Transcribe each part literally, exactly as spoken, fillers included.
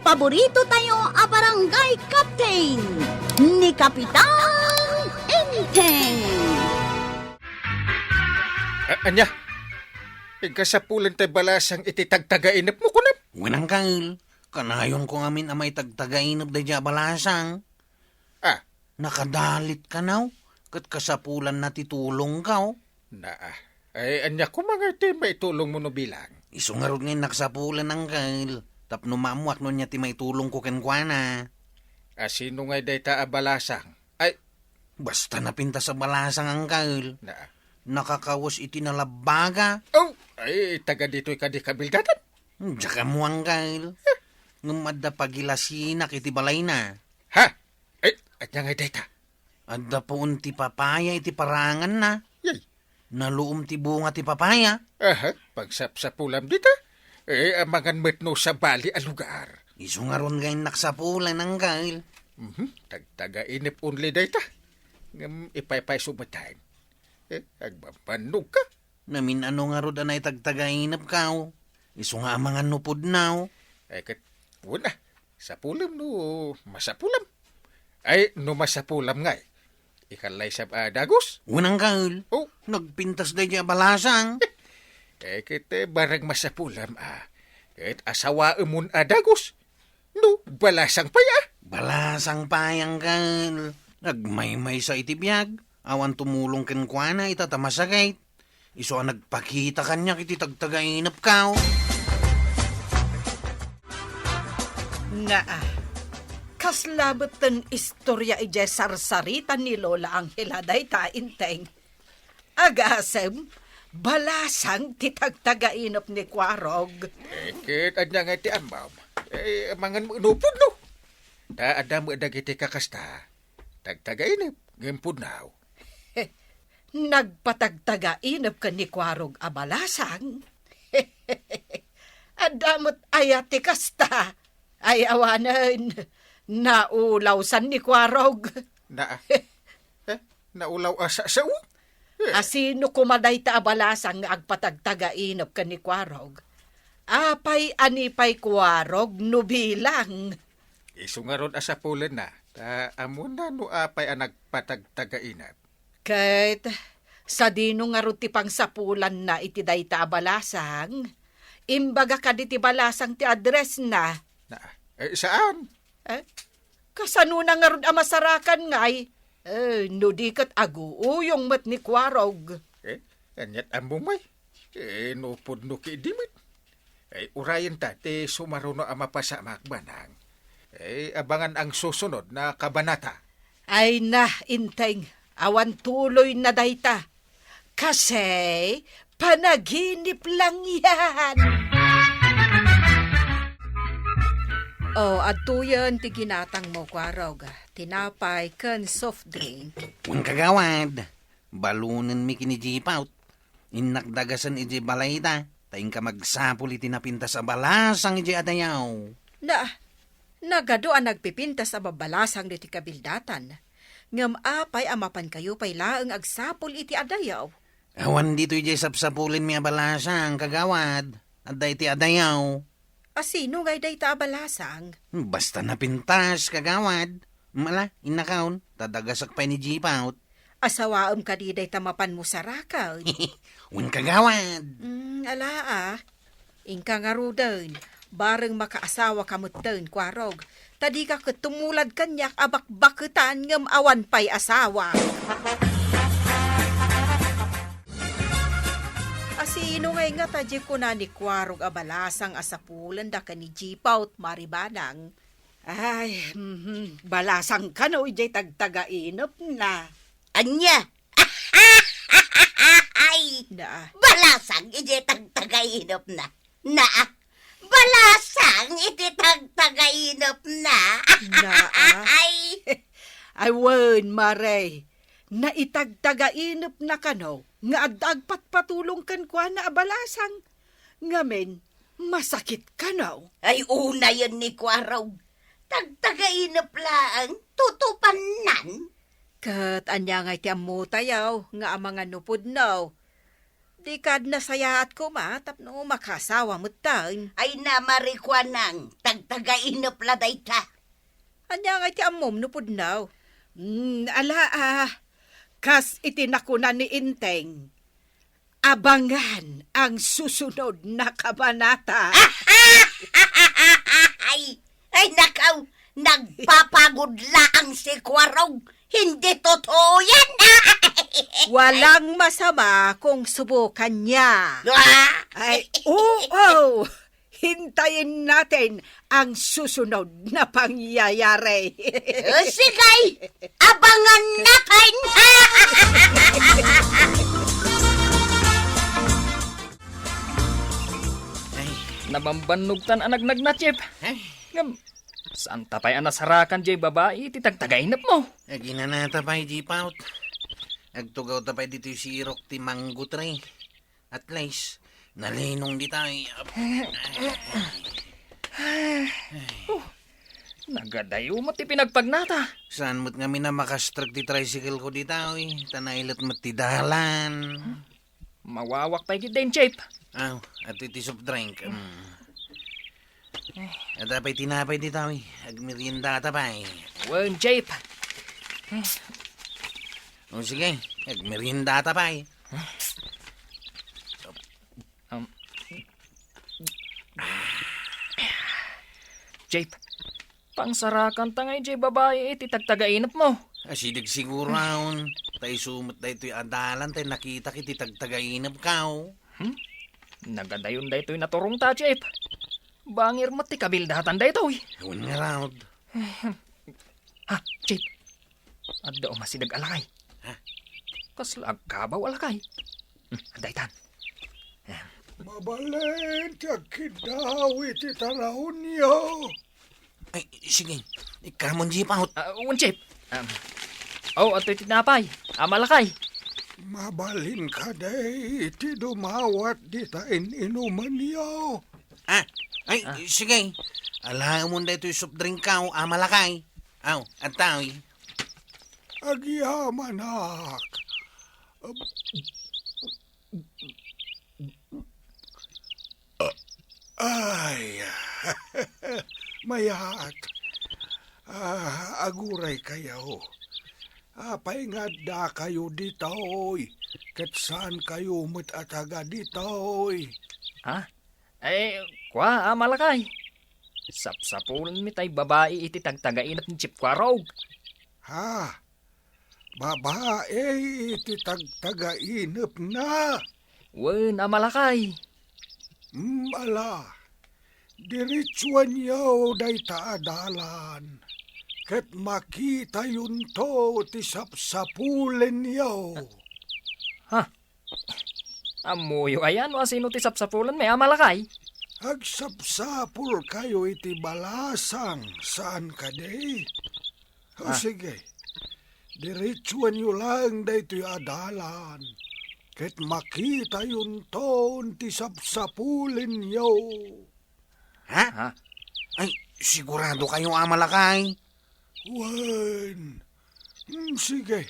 Paborito tayo a barangay captain, ni Kapitan Enteng. A-, ania? Igkasapulan tay balasang iti tagtagainepmo, kunam? Wen, Angkel. Kanayonko ngamin a maitagtagainep daydiay a balasang. Ah. Nakadalit kanaw, ket kasapulanna ti tulongko. Naa. Ay, ania koma nga ti maitulongmo no bilang? Isu ngarud nga innak sapulen, Angkel, tapno maammoak no ania ti maitulongko kenkuana. A, sino ngay dayta a balasang? Ay. Basta napintas a balasang, Angkel. Naa. Nakakawes iti nalabbaga. Oh, ay, taga ditoy kadi kabildatan? Diak ammo, Angkel. Ngem adda pagilasinak iti balayna. Ha? Ay, ania ngay dayta? Adda puon ti papaya iti paranganna. Yay. Naluom ti bunga ti papaya. Aha, pagsapsapulam dita. Eh, amangan met no sabali a lugar. Isu ngarud nga innak sapulen, Angkel. Mhm, tagtagainep only dayta. Ngem ipaypayso met tayen. Eh, agbambannog ka. Namin-ano ngarud a naitagtagainepko. Isu nga amangan no pudno. Ay, ket, wen a, sapulem no masapulam. Ay, no masapulam ngay, ikalaysam a dagus? Wen, Angkel. Oh. Nagpintas daydiay a balasang. Eh, ket, eh, barang masapulam a, ket asawaemon a dagus. No, balasang pay a? Balasang pay, Angkel. Nagmaymaysa iti biag. Awan tumulong kenkuana ita ta masakit. Isu a nagpakita kaniak iti tagtagainepko. Naa, kasla metten istorya idiay sarsarita ni Lola Angela dayta, Enteng. Agasem, balasang ti tagtagainep ni Kuarog. Eh, ket ania nga ti ammom? Eh, amangan met no pudno. Ta adda met dagiti kakasta. Tagtagainep, ngem pudno. Nagpatagtagainep ken ni Kuarog a balasang. Adda met aya ti kasta. Ay, awanen, naulawsan ni Kuarog. Na, eh, naulaw a sa-, sao? Eh. A sino koma dayta a balasang nga agpatagtagainep ken ni Kuarog? Apay a ni pay Kuarog no bilang? Isu ngarud a sapulenna, ta ammona no apay a nagpatagtagainep. Ket sadino ngarud ti pangsapulanna iti dayta a balasang? Imbaga kadi ti balasang ti addressna? Na, eh, saan? Eh, kasanona ngarud a masarakan ngay? Eh, no di ket aguuyong met ni Kuarog. Eh, aniat ammom, ay? Eh, no pudno ketdi met. Ay, urayenta ti sumaruno a mapasamak, Manang. Ay, abangan ang susunod na kabanata. Ay na, Enteng, awan tuloy na dayta. Kasi, panaginip lang yan. Oh, adtoyen ti ginatangmo, Kuarog. Tinapay ken soft drink. Wen, kagawad. Balonenmi ken ni Jipaut. Innak dagasen idiay balayda, ta inka magsapul iti napintas a balasang idiay adayaw. Na, nagadu a nagpipintas a babalasang ditoy kabildatan. Ngem apay a mapankayo pay laeng agsapul iti adayaw? Awan ditoy idiay sapsapulenmi a balasang, kagawad. Adda iti adayaw. A sino ngay dayta a balasang? Basta napintas, kagawad. Mala, innakon, ta dagasek pay ni Jipaut. Asawaem kadi dayta mapanmo saraken? Wen, kagawad. Mm, ala a. Inka ngaruden, bareng makaasawaka metten, Kuarog. Ta dika ket tumulad kaniak a bakbaketan ngem awan pay asawa. A sino ngay ngata diay kuna ni Kuarog a balasang a sapulenda ken ni Jipaut, Mari Manang? Ay, mhm, balasang kano idiay tagtagainepna. Ania? Ay! Naa. Balasang idiay tagtagainepna. Naa. Balasang iti tagtagainepna. Naa. Ay! Ay, wen, Mare. Naitagtagainepna kano nga adda agpatpatulong kenkuana a balasang. Ngamin, masakit kano. Ay, unayen ni Kuarog. Tagtagainep laeng, tutupannan. Ket ania ngay ti ammotayo nga amangan no pudno? Dika nasayaat koma tapno makaasawa metten. Ay na, Marikuanang, tagtagainep la dayta. Ania ngay ti ammom no pudno? Hmm, ala, ah, kas iti nakuna ni Enteng, abangan ang susunod na kabanata. Ay, ay, nakaw, nagpapagod laang si Kuarog. Hindi totoo yan. Walang masama kung subukan niya. Ah! Ay, oo. Hintayin natin ang susunod na pangyayari. O, sige, abangan natin. Ay, nabambannog tan a nagnanatsip. Ay. Ngem, saan ta pay a nasarakan jay babai ti tagtagainep mo? Aginanata pay, Jipaut. Agtugaw ta pay ditoy sirok ti mango tree. At least, nalinong ditoy. Oh, nagadayo met ti pinagpagnata. Saan met ngamin a makastrek ti tricycle ko ditoy? Ta nailet met ti dalan. Mawawak pay ketdin, Chief. Aw, at iti soft drink. Mm. Adda pay tinapay ditoy. Agmeriendata pay. Wen, Chief. O sige, agmeriendata pay. Um, Chief, pangsarakan ta ngay jay babai iti tagtagainep mo. Asideg siguron, ta isu met daytoy a dalan tay nakitak iti tagtagainep ko. Hmm? Nagadayon daytoy naturong ta, Chief. Bangir met ti kabildatan daytoy. Wen ngarud. Ah, Chief. Adda umasideg a lakay. Ha? Kasla agkabaw a lakay. Hmm, adda itan. Mabalin ti agkiddaw iti taraonyo. Ay, sige. Ikkamon, Jipaut. Ah, wen, Chief. Um, oh, adtoy tinapay. Ama lakay. Mabalin kadi ti dumawat dita in-inumanyo. Ah, ay, ah, sige. Alaemon daytoy soft drink ko, ama lakay. Aw, adtoy. Agyamanak. Ay, mayat. Ah, aguray kayo. Apay nga adda kayo ditoy? Ket saan kayo met a taga ditoy? Ha? Ay, kua, ama lakay. Sapsapulenmi tay babai iti tagtagainep ni Chief Kuarog. Ha? Babai iti tagtagainepna? Wen, ama lakay. Mm, ala, diretsuanyo dayta a dalan, ket makitayonto ti sapsapulenyo. Ha? Ammoyo aya no asino ti sapsapulenmi, ama lakay? Agsapsapulkayo iti balasang, saan kadi? O, ah, sige, diretsuanyo laeng daytoy a dalan, ket makitayonton ti sapsapulenyo. Ha? Ha? Ay, sigurado kayo, ama lakay? Wen. Hmm, sige.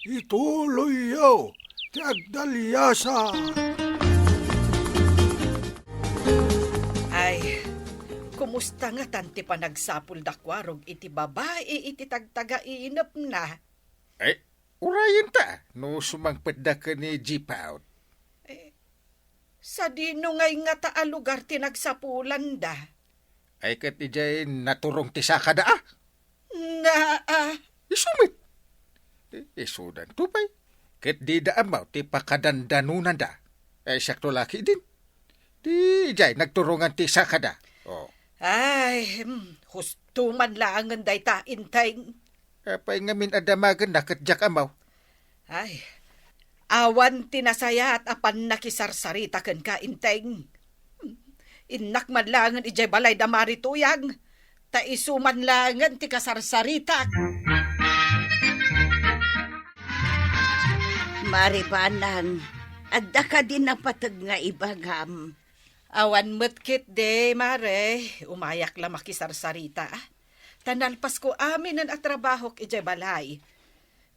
Ituloyyo ti agdaliasa. Ay, kumusta ngatan ti panagsapul da Kuarog iti babai iti tagtagainepna? Ay, urayen ta no sumangpetda ken ni Jipaut. Eh, sadino ngay ngata a lugar ti nagsapulanda? Ay, ket idiay naturong ti sakada, a? Na, a? Isu met. I-, isudanto pay. Ket dida ammo ti pakadandanonanda. Ay, siakto la ketdin. Di idiay nagturongan ti sakada. Oh. Ay, hmm, husto man laengen dayta, Enteng. Apay ngamin a damagenna ket diak ammo? Ay, awan ti nasayaat a pannakisarsarita kenka, Enteng. Innak man laengen idiay balay da Mari Tuyang, ta isu man laengen ti kasarsaritak. Mari Banang, adda kadi napateg nga ibagam? Awan met ketdi, Mare, umayak la makisarsarita, a. Ta nalpasko aminen a trabahok idiay balay.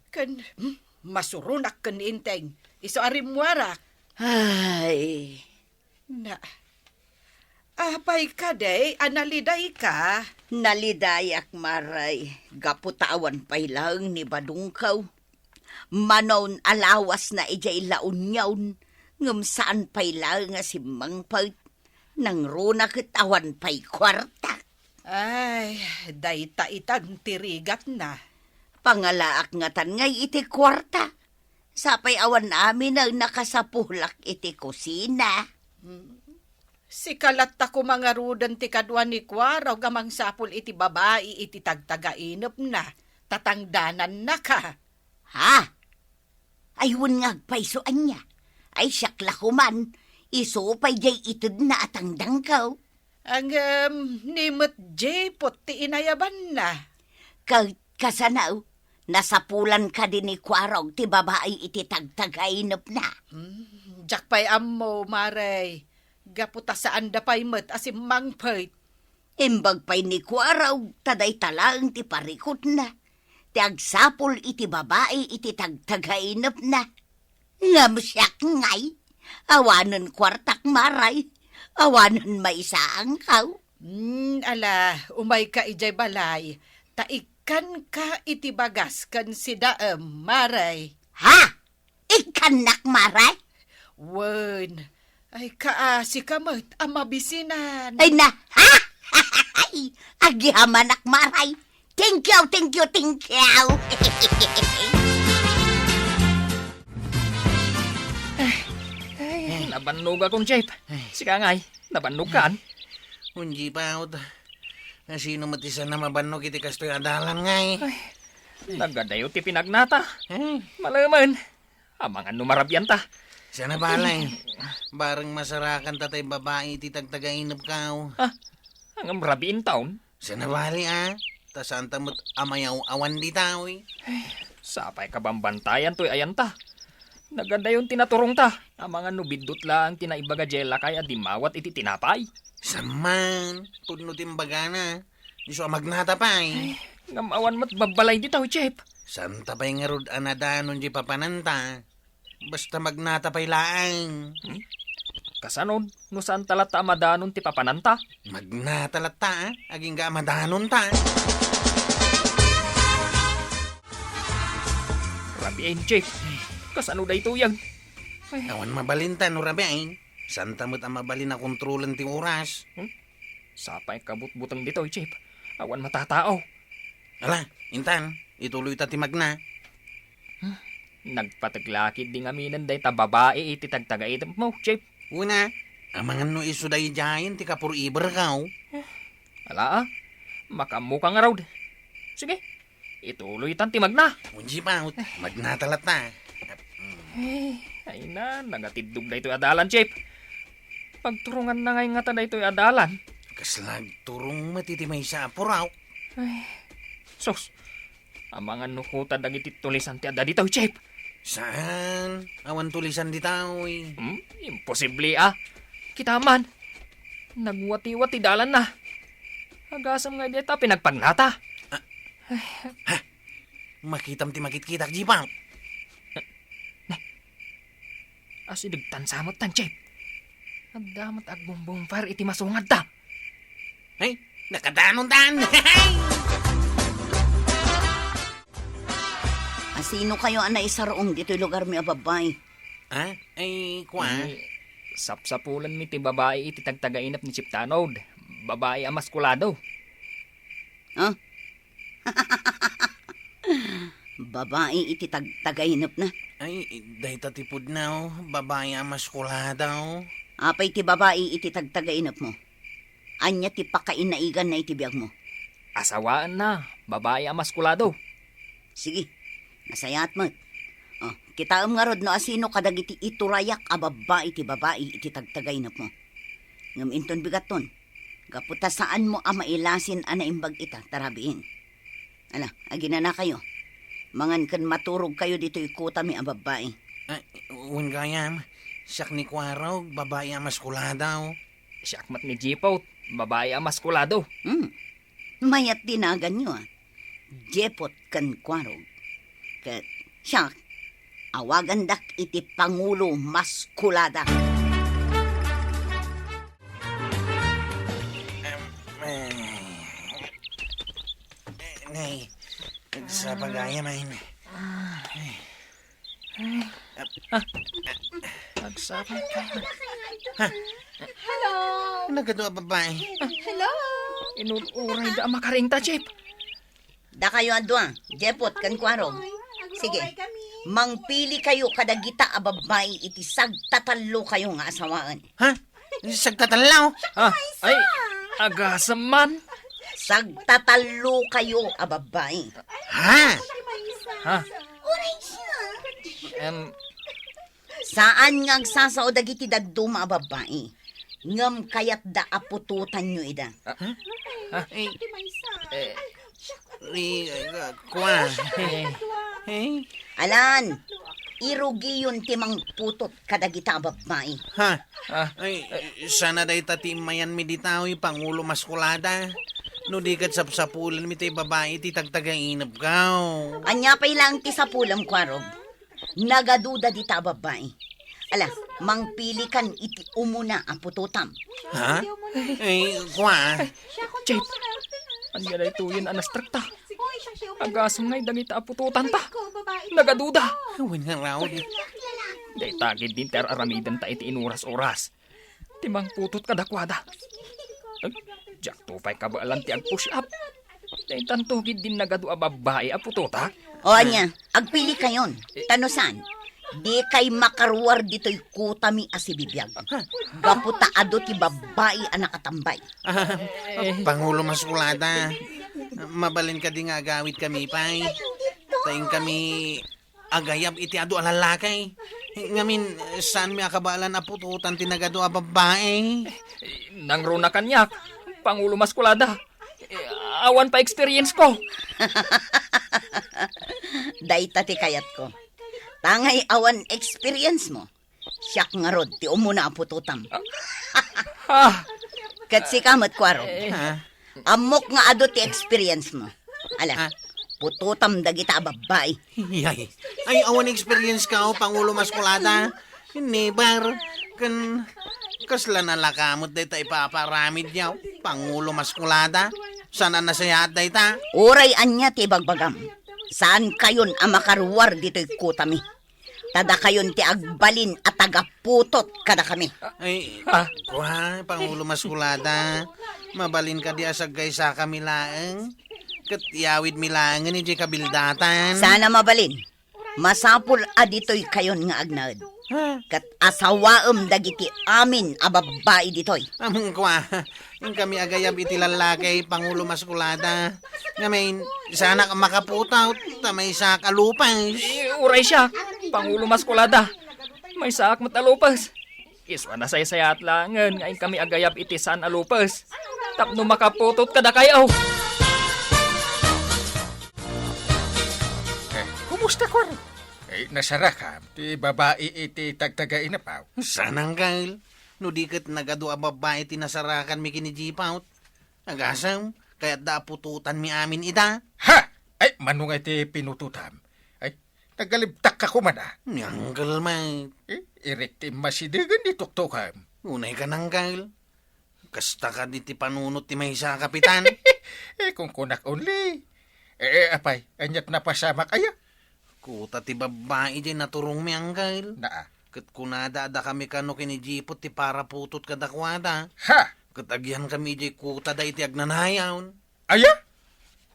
Ken, hmm, masuronak ken ni Enteng, isu a rimmuarak. Ay. Na, apay kadi a nalidayka? Nalidayak, Maray, gapu ta awan pay laeng ni Badungkaw. Manon a lawasna idiay La Union, ngem saan pay laeng a simmangpet. Nangruna ket awan pay kuarta. Ay, dayta itan ti rigatna. Pangalaak ngatan ngay iti kuarta. Sapay awan amin a nakasapulak iti kusina. Hmm. Sika latta koma ngaruden ti kadua ni Kuarog a mangsapul iti babai iti tagtagainepna, ta tangdanannaka. Ha? Ay, wen nga agpayso ania? Ay, siak la koman. Isu pay diay itedna a tangdangko. Ngem, ni met Jepot ti inayabanna. Ka-, kasano? Nasapulan kadi ni Kuarog ti babai iti tagtagainepna? Hmm, diak pay ammo, Maray. Gapu ta saanda pay met a simmangpet. Imbag pay ni Kuarog ta dayta laeng ti parikutna, ti agsapul iti babai iti tagtagainepna. Ngem siak ngay, awanen kuartak, Maray, awanen maysaanko. Hmm, ala, umayka idiay balay, ta ikkanka iti bagas ken sidaem, Maray. Ha? Ikkannak, Maray? Wen, ay kaasika met a mabisinan. Ay na, ha? Agihamanak, Maray. Thank you, thank you, thank you. Ay, nabannogakon, Jeff. Ay. Sika ngay, nabannogkan? Unji pa, ot. Asino met ti saan a mabannog iti kastoy a dalan ngay? Ay, nagadayo ti pinagnata. Ay. Malemen. Amangan no marabianta. Saan a bale. Bareng masarakanta tay babai iti tagtagainepko. Ah, ngem rabiinta. Saan a bale, a? Ta saanta met a mayaw-awan ditoy. Ay, sapay kabambantayan toy ayanta. Nagadayon ti naturongta. Amangan no biddut laeng ti naibaga diay lakay a dimmawat iti tinapay. Samman, pudno ti imbagana. Isu a magnata pay. Ay, ngem awan met babbalay ditoy, Jeff. Saanta pay ngarud a nadanon diay papananta. Basta magnata pay laeng. Hmm? Kasano no saanta latta a madanon ti papananta? Magnata latta, a, agingga a madanonta. Rabiin, Jeff. Kasano daytoyen? Ay. Awan mabalinta no rabiin. Saanta met a mabalin a kontrolen ti oras. Hmm? Sapay kabutbuteng ditoy, Jeff. Awan matatao. Ala, intan, ituloyta ti magna. Hmm, nagpateg la ketdi ngaminen dayta babai iti tagtagainepmo, Jeff. Una, amangan no isu daydiayen ti ka-foreverko. Ala, a. Makaammoka ngarud. Sige, ituloytan ti magna. Unji pa, ot, magnata latta. Ay, ay na, nagatiddog daytoy a dalan, Jeff. Pagturonganna ngay ngata daytoy a dalan. Kasla agturong met iti maysa a puraw. Ay, sus, amangan no kuta dagiti tulisan ti adda ditoy, Jeff. Saan? Awan tulisan ditoy. Hmm? Imposible, a. Kita man. Nagwatiwat ti dalanna. Agasem nga dita pinagpagnata. Ah. Ay. Ha? Makitam ti makitkitak, Jeff. Ne. Asidegtan sa met tan, Jeff. Adda met agbumbumper iti masungadda. Ay, nakadanontan. Asino kayo a naisarong ditoy lugarmi a babbai? Ha? Ay, kua? Ay, sapsapulanmi ti babai iti tagtagainep ni Chief Tanod. Babai a maskulado. Ha? Babai iti tagtagainepna? Ay, dayta ti pudno, babai a maskulado. Apay ti babai iti tagtagainepmo? Ania ti pakainaiganna iti biagmo? Asawaenna, babai a maskulado. Sige, nasayaat met. Oh, kitaem ngarud no asino kadagiti iturayak a babbai ti babai iti tagtagainepmo. Ngem inton bigatton, gapu ta saanmo a mailasin a naimbag ita, ta rabiin. Ala, aginanakayo. Mangan ken maturogkayo ditoy kutami a babbai. Ay, wen gayam, siak ni Kuarog, babai a maskulado. Siak met ni Jipot, babai a maskulado. Hmm. Mayat ti naganyo, a. Jepot ken Kuarog. Ket siak, Awagandak iti Pangulo Maskulada. Nay, nagsapa gayam. Nagsapa ka. Hello! Nagadu a babae. Hello! Inur-uray da a makaring ta, Chief. Dakayo a dua, Jepot ken Kuarog. Sige, mangpili kayo kadagita a babbai iti sagtatallo kayo nga asawaen. Ha? Sagtatallo? Ah, ay, agasem man. Sagtatallo kayo a babbai. Ha? Ha? Em, Saan nga agsasao dagiti dadduma a babbai, ngem kayatda a putotanyo ida. Ah, ah, eh, eh, eh, kua. Eh. Eh? Alan, irugiyon ti mangputot kadagita a babbai. Ha? Ah. Ay, sana dayta ti immayanmi dita, oy, Pangulo Maskulada. No di ket sapsapulenmi ti babai ti tagtagainepko. Ania pay laeng ti sapulem, Kuarog? Nagaduda dita a babbai. Ala, mangpilikan iti umuna a putotam. Ha? Eh, kua. Chief, ania daytoyen a nastrekta? Agasem ngay dagita a putotanta. Nagaduda. Wen nga raw. Dayta gid din ti ar-aramidenta iti inuras-uras. Ti mangputot kadakuada. Ay, diakto pay kabaelan ti agpush up. Daytanto gid din nagadu a babbai a putotak. O ania, agpili kayon. Ta no saan, dikay makaruar ditoy kutami a sibibiag. Gapu ta adu ti babbai a nakatambay. Ah, Pangulo Maskulada, mabalin kadi nga agawid kami pay? Ta inkami agayab iti adu a lallaki. Ngamin, saanmi a kabaelan a putotan ti nagadu a babbai? Nangruna kaniak, Pangulo Maskulada. Awan pa experience ko. Dayta ti kayatko. Tangay awan experience mo. Siak ngarud ti umuna a putotam. Ah. Ket sika met, Kuaro. Eh. Ha? Ammok nga adu ti experience mo. Ala, ah, putotam dagita a babbai. Ay, ay, awan experience ka, o, Pangulo Maskulada. Never. Ken kasla nalaka met dayta ipapaaramid, yaw, Pangulo Maskulada. Saan a nasayaat dayta? Uray ania ti ibagbagam, saan kayon a makaruar ditoy kutami. Ta dakayon ti agbalin a tagaputot kadakami. Ay, ah, kua, Pangulo Maskulada. Mabalin kadi a saggaysakami laeng? Ket iyawidmi laengen idiay kabildatan. Saan a mabalin. Masapul a ditoy kayon nga agnaed. Ha? Ket asawaem dagiti amin a babbai ditoy. Ammom, kua, inkami agayab iti lallaki, Pangulo Maskulada. Ngamin, saanak a makaputot, ta maysaak a lupes. Eh, uray siak, Pangulo Maskulada. Maysaak met a lupes. Isu a nasaysayaat laengen nga inkami agayab iti saan a lupes tapno makaputot kadakayo. Eh, kumusta, Kuaro? Eh, nasarakam ti babai iti tagtagainapaw? Saan, Angkel. No di ket nagadu a babai ti nasarakanmi ken ni Jipot. Agasem, kayatda a putotanmi amin ida. Ha! Ay, mano nga iti pinutotam? Ay, nagalibtakka koma, a. Ni Angkel met. Eh, irek ti immasidegen ni tuktokem. Unay ka, Angkel. Kasta kadi ti panunot ti maysa a kapitan. Eh, kunkunak only. Eh, eh, apay, aniat napasamak aya? Kuta ti babbai jay naturongmi, Angkel. Naa. Ket kunada a dakami kano ken ni Jipot ti paraputot kadakuada. Ha! Ket agyankami jay kutada iti agnanayon. Aya?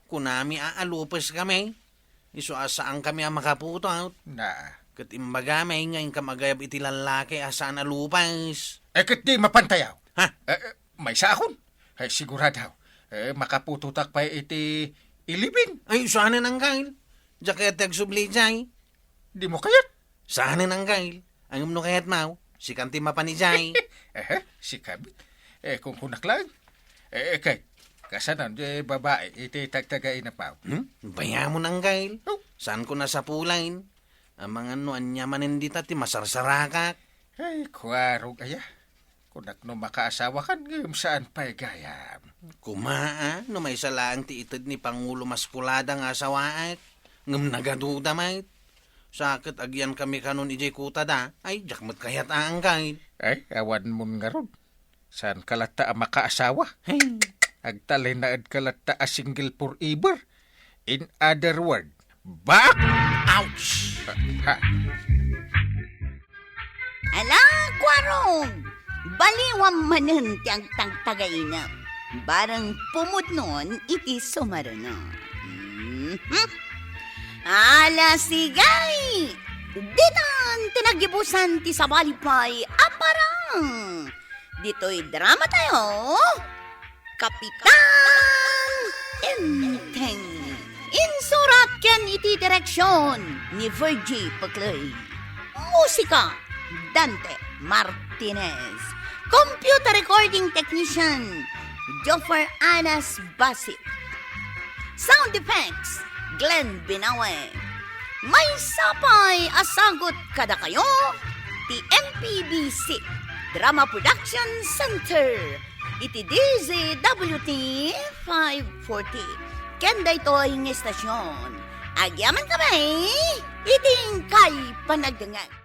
Kunami a alupes kami. Isu a saankami a makaputot. Naa. Ket imbagami nga inkam agayab iti lallaki a saan a lupes. Eh, ket di mapantayaw? Ha? Eh, eh, maysaakon. Eh, sigurado. Eh, makaputotak pay iti eleven. Ay, saanen, Angkel. Diak kayat ti agsubli jay. Dimo kayat? Saanen, Angkel. Ngem no kayatmo, sikan ti mapan idiay. Ehe, sika met. Eh, kunkunak laeng. Eh, eh, kay, kasano, eh, babai, iti tagtagainapaw? Hmm? Bayamon, Angkel. Oh. Saanko a sapulen? Amangan no ania manen dita ti masarsarakak. Ay, Kuaro aya. Kunak no makaasawakan, ngem saan pay gayam. Koma, a, no maysa laeng ti ited ni Pangulo Maskulada nga asawaek, ngem nagaduda met. Sa ket agyankami kanon idiay kuta da, ay, diak met kayat a anggay. Ay, awan mon ngarud. Saan ka latta a makaasawa? Hey. Agtalinaedka latta a single forever. In other word, back! Ouch! Ha? Ala, Kuarog! Baliwam manen ti agtagtagainep. Bareng pumudnon iti sumareno. Mhm. Ala, sigay! Ditan ti naggibusan ti sabali pay a parang. Ditoy drama tayo, Kapitan Enteng. Insurat ken iti direksyon ni Virgie Peclay. Musika, Dante Martinez. Computer recording technician, Joffer Anas Basit. Sound effects, Glenn Binawe. Maysa pay a sagut kadakayo ti M P B C Drama Production Center iti D Z W T five forty. Ken daytoy nga estasyon, agyamankami iti inkay panagdengngeg.